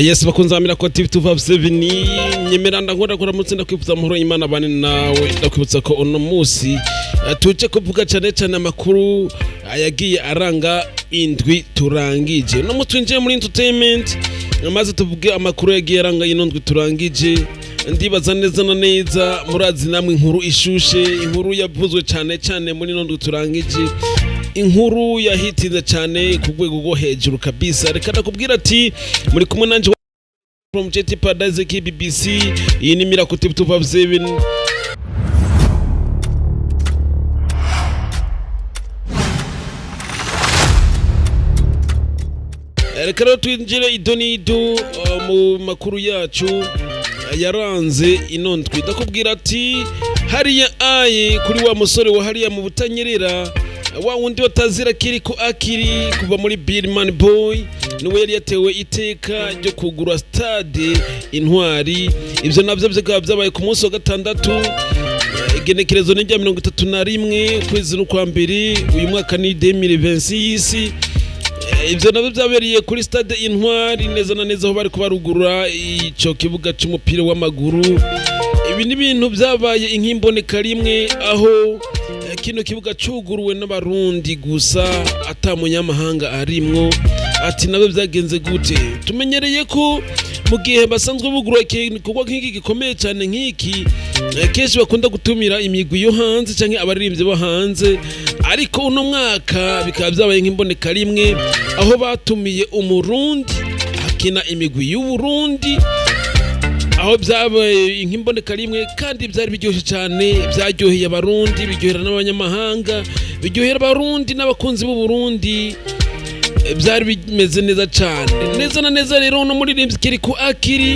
Yes, bakunze bamira ko TV 257 nyemera ndakunda kuramutse, ndakwifuza amahoro y'Imana bane nawe. Ndakwibutsa ko uno munsi tuje kuvuga cyane cyane amakuru yagiye aranga indwi turangije. Uno munsi twinjiye muri entertainment maze tuvuge amakuru yagiye aranga ino ndwi turangije. Ndibaza neza na neza murazi namwe inkuru ishushe, inkuru yavuzwe cyane cyane muri ino ndwi turangije, inkuru yahitinze cyane ku rwego rwo hejuru kabisa. Reka ndakubwira ati muri kumwe nanje from JT Paradise KBBC. Iyi ni Miracle TV 257. Reka rero twinjire idonido mu makuru yacu yaranze ino ndwi. Ndakubwira ati hariya aye kuri wa musore wa hariya mu Butanyerera, wa wundi watazira Kiriko Akiri kuva muri Billman Boy, niwe yari yatewe iteka ryo kugura stade Intwari. Ivyo navyo bikaba vyabaye ku munsi wa gatandatu, igenekerezo ni rya 31 ukwezi n'ukwa mbere uyu mwaka ni 2026. Ivyo navyo vyabereye kuri stade Intwari neza na neza aho bari kubarugurura ico kibuga c'umupira w'amaguru. Ibi ni ibintu vyabaye inkimboneka rimwe, aho kino kibuga cuguruwe n'Abarundi gusa, ata munyamahanga arimwo. Ati nabyo vyagenze gute? Tumenyereye ko mu gihe basanzwe bugurura igikorwa nk'iki gikomeye cyane nk'iki, kenshi bakunda gutumira imigwi yo hanze canke abaririmbyi bo hanze, ariko uno mwaka bikaba vyabaye nk'imboneka rimwe aho batumiye Umurundi akina imigwi y'Uburundi, aho byabaye nk'imboneka rimwe kandi byari biryoshye cyane. Byaryoheye Abarundi, biryohera n'abanyamahanga, biryohera Abarundi n'abakunzi b'Uburundi. Byari bimeze neza cyane, neza na neza. Rero uno muririmbyi Kiriko Akiri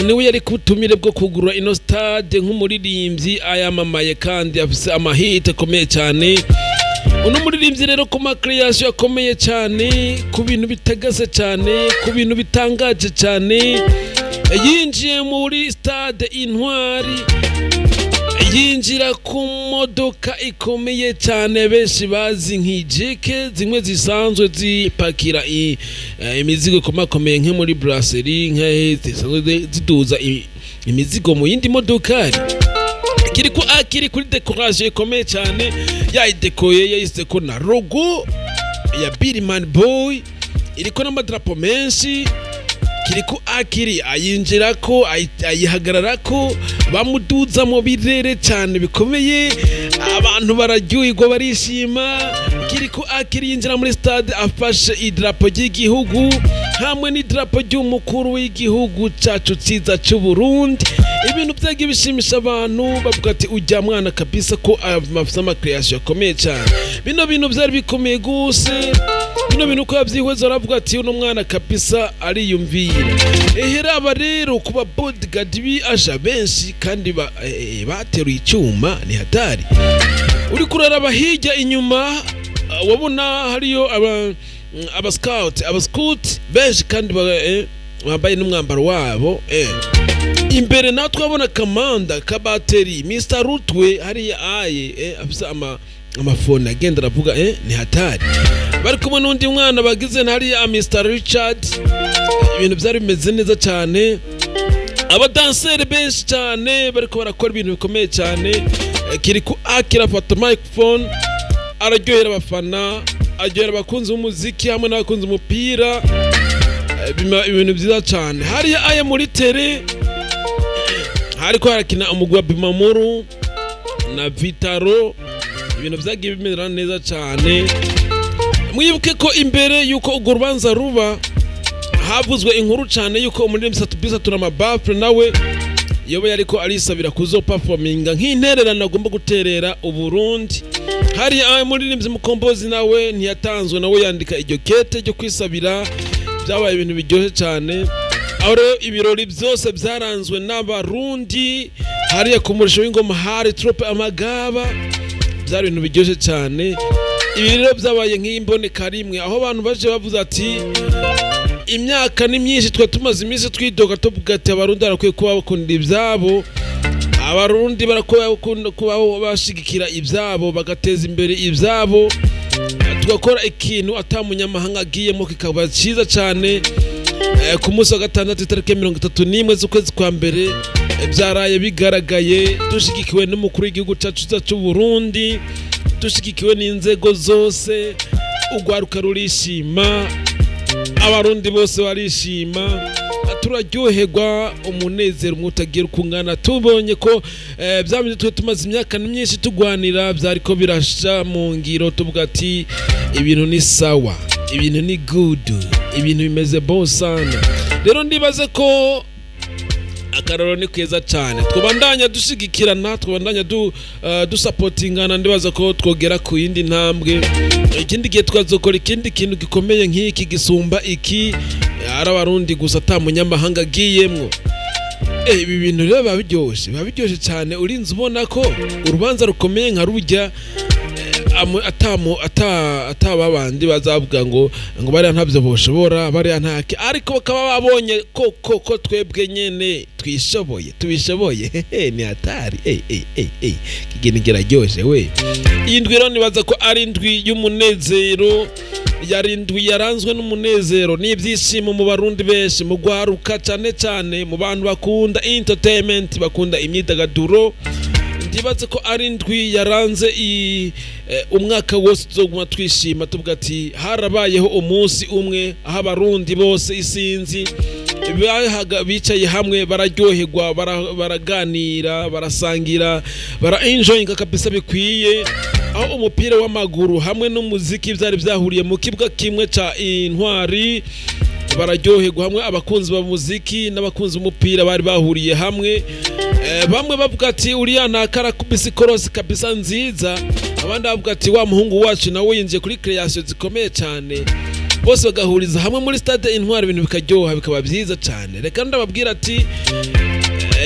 niwe yari kubutumire bwo kugura ino stade nk'umuririmbyi ayamamaye kandi afise amahite akomeye cyane. Uno muririmbyi rero ku ma creation akomeye cyane, ku bintu bitagase cyane, ku bintu bitangaje cyane, yinjiye muri stade Intwari, yinjira ku modoka ikomeye cyane benshi bazi nk'ijeke zimwe zisanzwe zipakira imizigo ikomakomeye nko muri brasserie, nka zisanzwe ziduza imizigo mu yindi modokari. Kiriko Akiri kuri decoration ikomeye cyane, yayidekoye, yayiseko na logo ya Billman Boy iriko n'amadarapo menshi. Kiriko Akiri ayinjirako, ayihagararako, bamuduza mu birere cyane bikomeye, abantu bararyoherwa, barishima. Kiriko Akiri yinjira muri stade afashe idarapo ry'igihugu hamwe n'idarapo ry'umukuru w'igihugu cacu ciza c'u Burundi. Ibintu byagiye bishimisha abantu, bavuga ati ujya mwana kabisa ko afise ama creation akomeye cyane. Bino bintu byari bikomeye gose. Bino bintu uko yavyihweza aravuga ati uno mwana kabisa ariyumvira. Eheraba rero kuba bodyguard bi aja benshi kandi bateruye icyuma, ni hatari. Uriko uraraba hirya inyuma, wabona hariyo aba scout, aba scout benshi kandi bambaye n'umwambaro wabo. Imbere naho twabona kamanda kabateri Mr Rutwe hariya aye, afise amafone agenda aravuga, ni hatari. Bari kumwe n'undi mwana bagize hariya Mr Richard. Ibintu byari bimeze neza cyane, abadanseri benshi cyane bariko barakora ibintu bikomeye cyane. Kiriko Akira afata microphone, araryohera abafana, aryohera abakunzi b'umuziki hamwe n'abakunzi b'umupira. Ibintu byiza cyane. Hariya aye muri tere hariko harakina umugwi wa Bimamuru na Vitaro. Ibintu vyagiye bimera neza cyane. Mwibuke ko imbere yuko urwo rubanza ruba havuzwe inkuru cyane yuko umuririmbyi Sat-B Satura Mabafre nawe yoba yariko arisabira kuzo performinga nk'intererano agomba guterera Uburundi. Hari umuririmbyi Mukombozi nawe ntiyatanzwe, nawe yandika iryo kete ryo kwisabira. Byabaye ibintu biryoshye cyane. Aho rero ibirori byose byaranzwe n'Abarundi. Hariya ku murisho w'ingoma hari troupe Amagaba. Byari ibintu biryoshye cyane. Ibi rero byabaye nk'imboneka rimwe, aho abantu baje bavuze ati imyaka ni myinshi twe tumaze iminsi twidoga tuvuga ati Abarundi barakwiye kuba bakunda ibyabo, Abarundi barakwiye kuba bashigikira ibyabo, bagateza imbere ibyabo, tugakora ikintu ata munyamahanga agiyemo kikaba cyiza cyane. Ku munsi wa gatandatu, itariki 31 z'ukwezi kwa mbere, byaraye bigaragaye, dushigikiwe n'umukuru w'igihugu cyacu cy'u Burundi, dushigikiwe n'inzego zose. Ugwaruka rurishima, Abarundi bose barishima, turaryoherwa, umunezero umwe utagira uko ungana, tubonye ko bya bindi twe tumaze imyaka myinshi tugwanira byariko birasha mu ngiro, tuvuga ati ibintu ni sawa, ibintu ni good, ibintu bimeze bon sana. Rero ndibaze ko akararo ni keza cyane, twabandanya dushigikirana, twabandanya dusapotingana. Ndibaza ko twogera ku yindi ntambwe. Ikindi gihe twazokora ikindi kintu gikomeye nk'iki, gisumba iki, ari Abarundi gusa, ata munyamahanga agiyemwo. Ibi bintu rero biba biryoshe cyane. Urinze ubona ko urubanza rukomeye nka rujya atamu ata ataba bandi bazavuga ngo bariya ntabyo boshobora, bariya ntake, ariko bakaba babonye ko twebwe nyene twishoboye, tubishoboye. Hehe, ni hatari. Eh eh eh eh, kigeni kiraryoshe we. Iyi ndwi rero nibaza ko ari indwi y'umunezero, yari indwi yaranzwe n'umunezero n'ibyishimo mu Barundi benshi, mu gwaruka cyane cyane, mu bantu bakunda entertainment, bakunda imyidagaduro. Ndibaze ko ari indwi yaranze umwaka wose tuzoguma twishima, tuvuga ati harabayeho umunsi umwe aho Abarundi bose isinzi bicaye hamwe, bararyoherwa, baraganira, barasangira, bara enjoyinga kabisa bikwiye, aho umupira w'amaguru hamwe n'umuziki byari byahuriye mu kibuga kimwe ca Intwari, bararyoherwa hamwe. Abakunzi ba muziki n'abakunzi b'umupira bari bahuriye hamwe. Bamwe bavuga ati uriya nakarakubise ikorosi kabisa nziza, abandi bavuga ati wa muhungu wacu nawe yinjiye kuri creation zikomeye cyane. Bose bagahuriza hamwe muri Stade Intwari, ibintu bikaryoha, bikaba byiza cyane. Reka ndababwira ati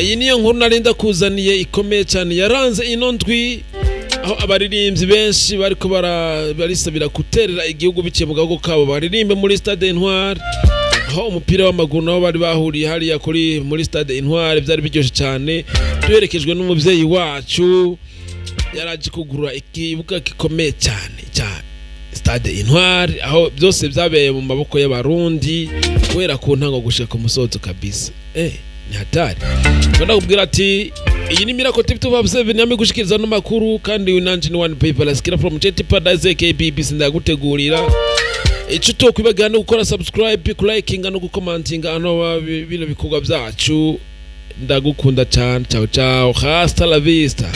iyi niyo nkuru nari ndakuzaniye ikomeye cyane yaranze ino ndwi, aho abaririmbyi benshi bariko barisabira guterera igihugu biciye mu gahugu kabo, baririmbe muri Stade Intwari, aho umupira w'amaguru nabo bari bahuriye hariya kuri muri Stade Intwari. Byari biryoshye cyane, duherekejwe n'umubyeyi wacu yaraje kugura ikibuga gikomeye cyane cya Stade Intwari, aho byose byabereye mu maboko y'Abarundi guhera ku ntango gushika ku musozo kabisa. Ni hatari. Ndakubwira ati iyi ni Miracle TV 257 yami gushikiriza no makuru, kandi nanje ni One Paper Laskira from Jet Paradise KBB. Ndagutegurira ico utokwibagira no gukora subscribe, kulikinga no gukomantinga ano bino bikorwa byacu. Ndagukunda cyane. Ciao ciao, hasta la vista.